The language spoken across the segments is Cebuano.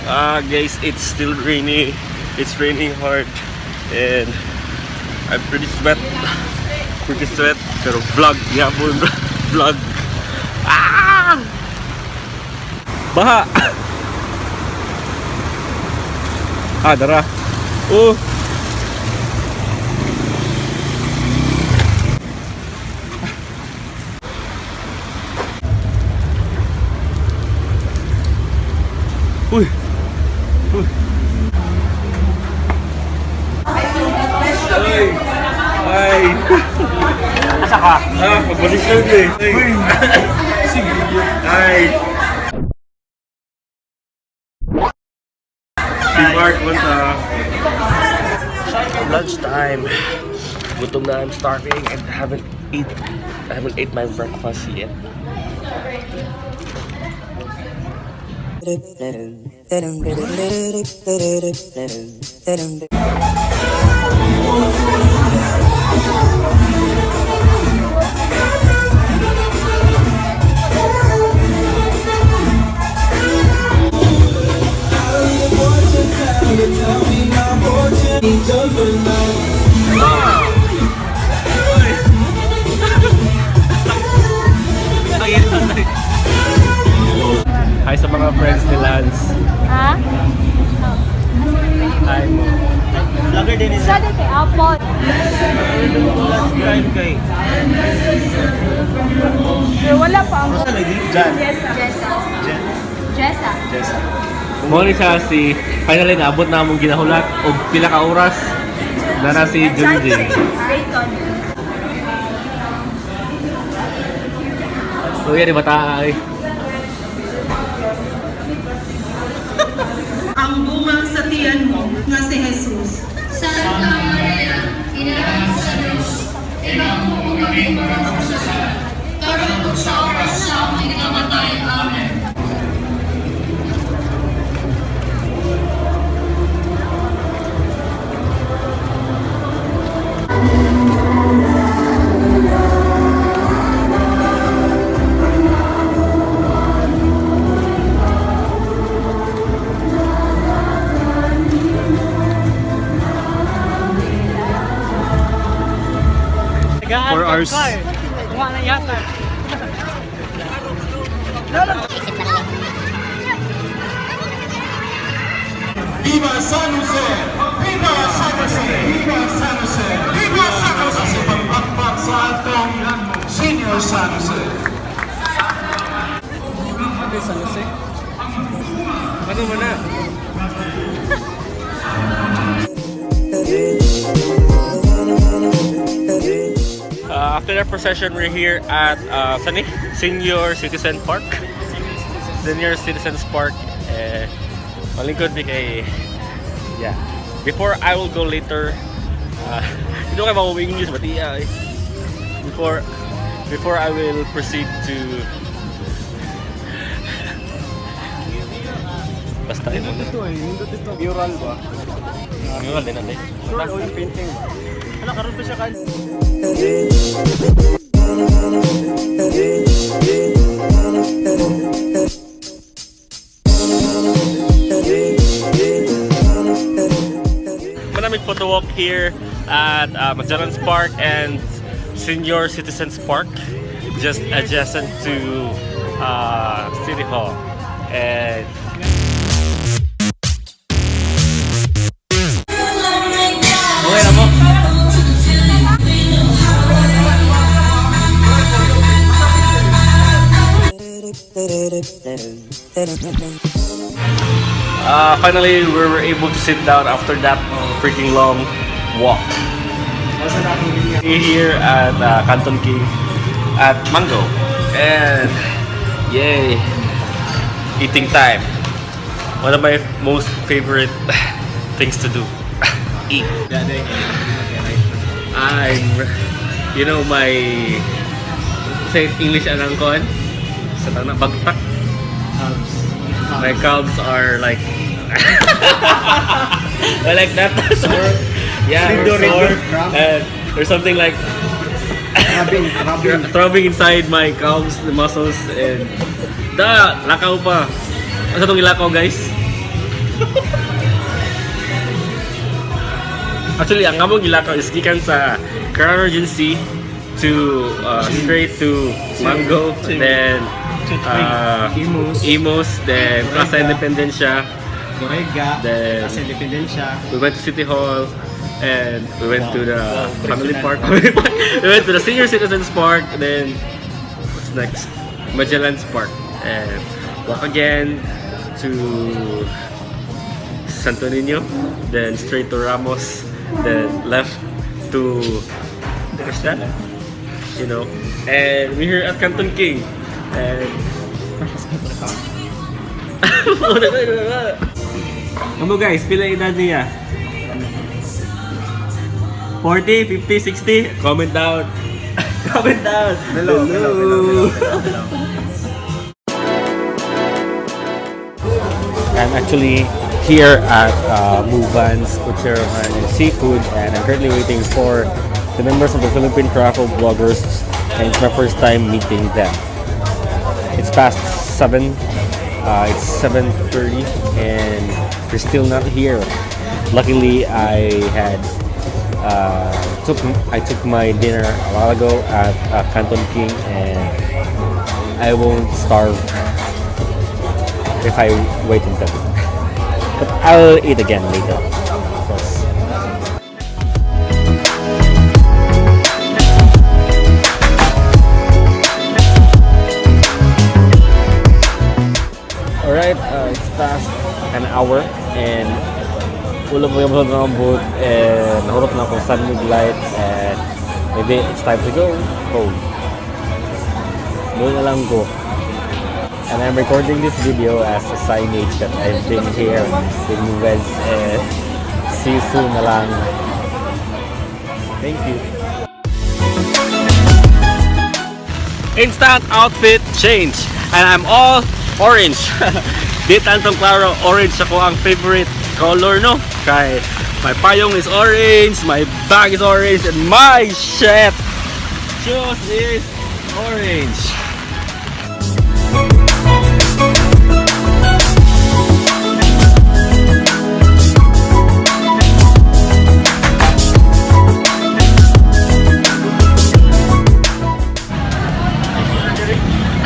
Ah, guys, it's still rainy. It's raining hard. And I'm pretty sweat. Pretty sweat. Pero vlog, yapon. Vlog. Ah! Baha! Ah, dara. Oh! Uy! Uy! Ay! Ay! Asa ka? Ah, pagposisyon eh. Uy! Sige. Ay! Si Mark wants lunchtime. Gutom na, I'm starving and I haven't ate my breakfast yet. Hi sa mga friends ni Lance. Ha? Hi mo. Vlogger din Siya din kay Apple. Last time kay Pero wala pa ang Rosa lagi? Jan. Jessa. Jessa. Jessa. Mo ni siya si finally naabot na among ginahulat og pila ka oras na na si Junjing. Bacon. So yan, bata ay. Ang bunga sa tiyan mo nga si Jesus. Santa Maria, Ina sa Diyos, ikaw po kami mga magsasala, karon ug sa oras sa aming kamatay. Amen. 4 hours. Viva San Jose! Viva San Jose! Viva San Jose! Viva San Jose! Sa pagpakpak sa atong Senior San Jose. Ano mo na? After that procession, we're here at saan eh? Senior Citizen Park. Senior Citizens Park. Eh, malingkod mi kay, yeah. Before I will go later, hindi ko kayo makuha English, but yeah, eh. Before I will proceed to, basta yun. Ito eh, nindot ito. Mural ba? Mural din natin. Sure, o yung painting ba? Hala, karon pa siya kan. Manamig photo walk here at Magellan's Park and Senior Citizens Park, just adjacent to City Hall. And okay na mo? Finally, we were able to sit down after that freaking long walk. Here at Canton King at Mango. And yay, eating time. One of my most favorite things to do. Eat. I'm, my, sa English anang kon? Sa tana, bagtak. Calves. My calves are like I like that. Sore. Yeah, Rindo, or sore. rindo. And or something like Throbbing, throbbing. Throbbing inside my calves, the muscles, and da, lakaw pa. Ano itong ilakaw, guys? Actually, ang among gilakaw is gikan sa Crown Regency to straight to Mango, then Imus. Imus, then Plaza Borega. Independencia, Borega. Then- Plaza Independencia. we went to City Hall, and we went to the Wow, Family personal. Park. Family Park. We went to the Senior Citizens Park, then what's next? Magellan's Park, and walk again to Santo Niño, then straight to Ramos, then left to what's that? And we're here at Canton King, and Kamu guys, pila edad niya? 40, 50, 60? Comment down. Comment down. Hello, hello, hello, hello, hello. I'm actually here at Muvan's Pucherohan and Seafood, and I'm currently waiting for the members of the Philippine Travel Bloggers, and it's my first time meeting them. It's past 7. It's 7:30, and they're still not here. Luckily, I had took I took my dinner a while ago at Canton King, and I won't starve if I wait until. But I'll eat again later. Of course. Alright, it's past an hour and ulo mo yung mga boat and nahurot na akong sun light and maybe it's time to go home. Doon na lang ko. And I'm recording this video as a signage that I've been here in West and see you soon na lang. Thank you. Instant outfit change. And I'm all orange. Di tantong klaro, orange ako ang favorite color, no? Kay my payong is orange, my bag is orange, and my shirt shoes is orange.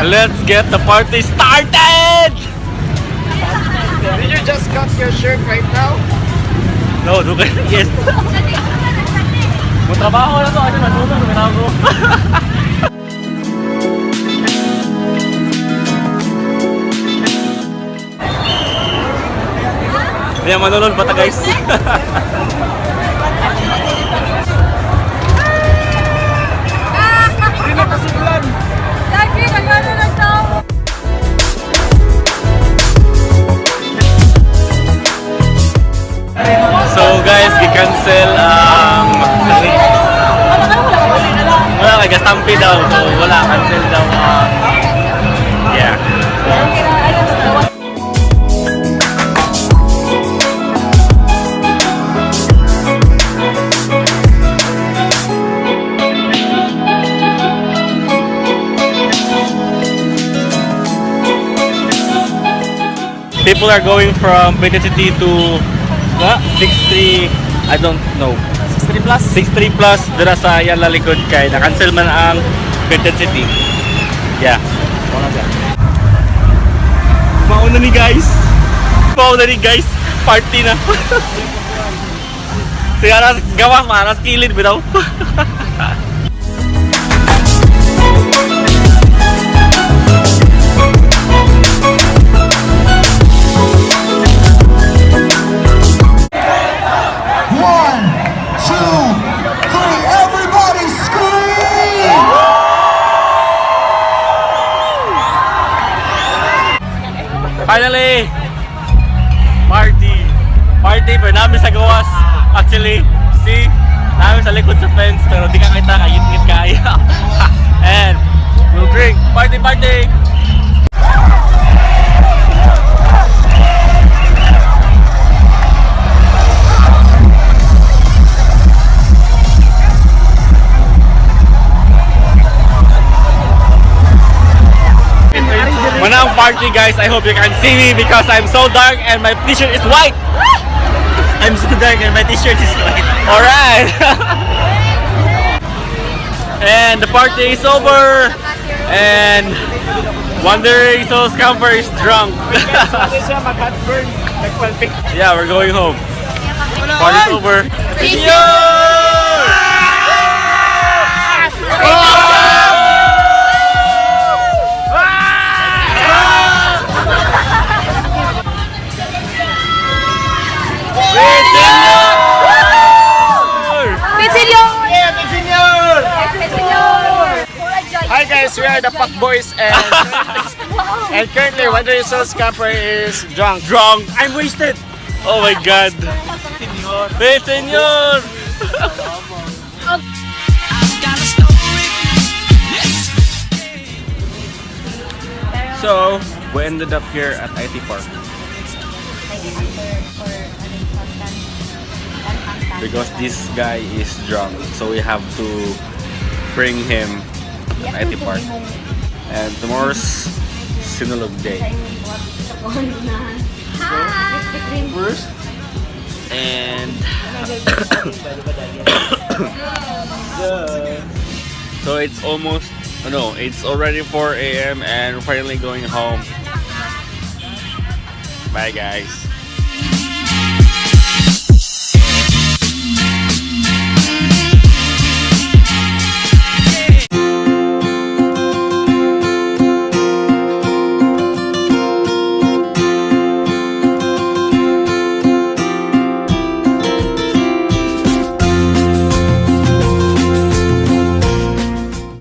And let's get the party started! Did you just cut your shirt right now? No, do yes. Mo trabaho na to, ano matulog na ako. Kaya manonood pa ta guys. Hindi na kasuglan. Lagi, nagano ng tao. So guys, gi-cancel ang wala kay gastampi daw. So wala, cancel daw ang yeah. People are going from Benguet City to 63, I don't know. 63 plus? 63 plus dira sa Yala likod kay na-cancel man ang Benguet City. Yeah. Wala siya. Mauna ni guys. Mauna ni guys. Party na. Sige, aras gawa, aras kilid bitaw. One, two, three, everybody scream! Finally! Party! Party, pero namin sa gawas. Actually, see, namin sa likod sa fence, pero di ka kita, kayit-ngit kaya. And, we'll drink. Party, party! guys. I hope you can see me because I'm so dark and my t-shirt is white. I'm so dark and my t-shirt is white. Alright. And the party is over. And Wandering Souls Camper is drunk. Yeah, we're going home. Party's over. Senor! Wait, senor! Wait, senor! Yeah, senor! Senor! Hi guys, we are the Pak Boys and currently Wandering Souls Camper is drunk. Drunk. I'm wasted. Oh my God. Wait, senor! So, we ended up here at IT Park because this guy is drunk. So we have to bring him at IT Park. And tomorrow's Sinulog Day. First, and so it's almost, oh no, it's already 4 a.m. and we're finally going home. Bye guys.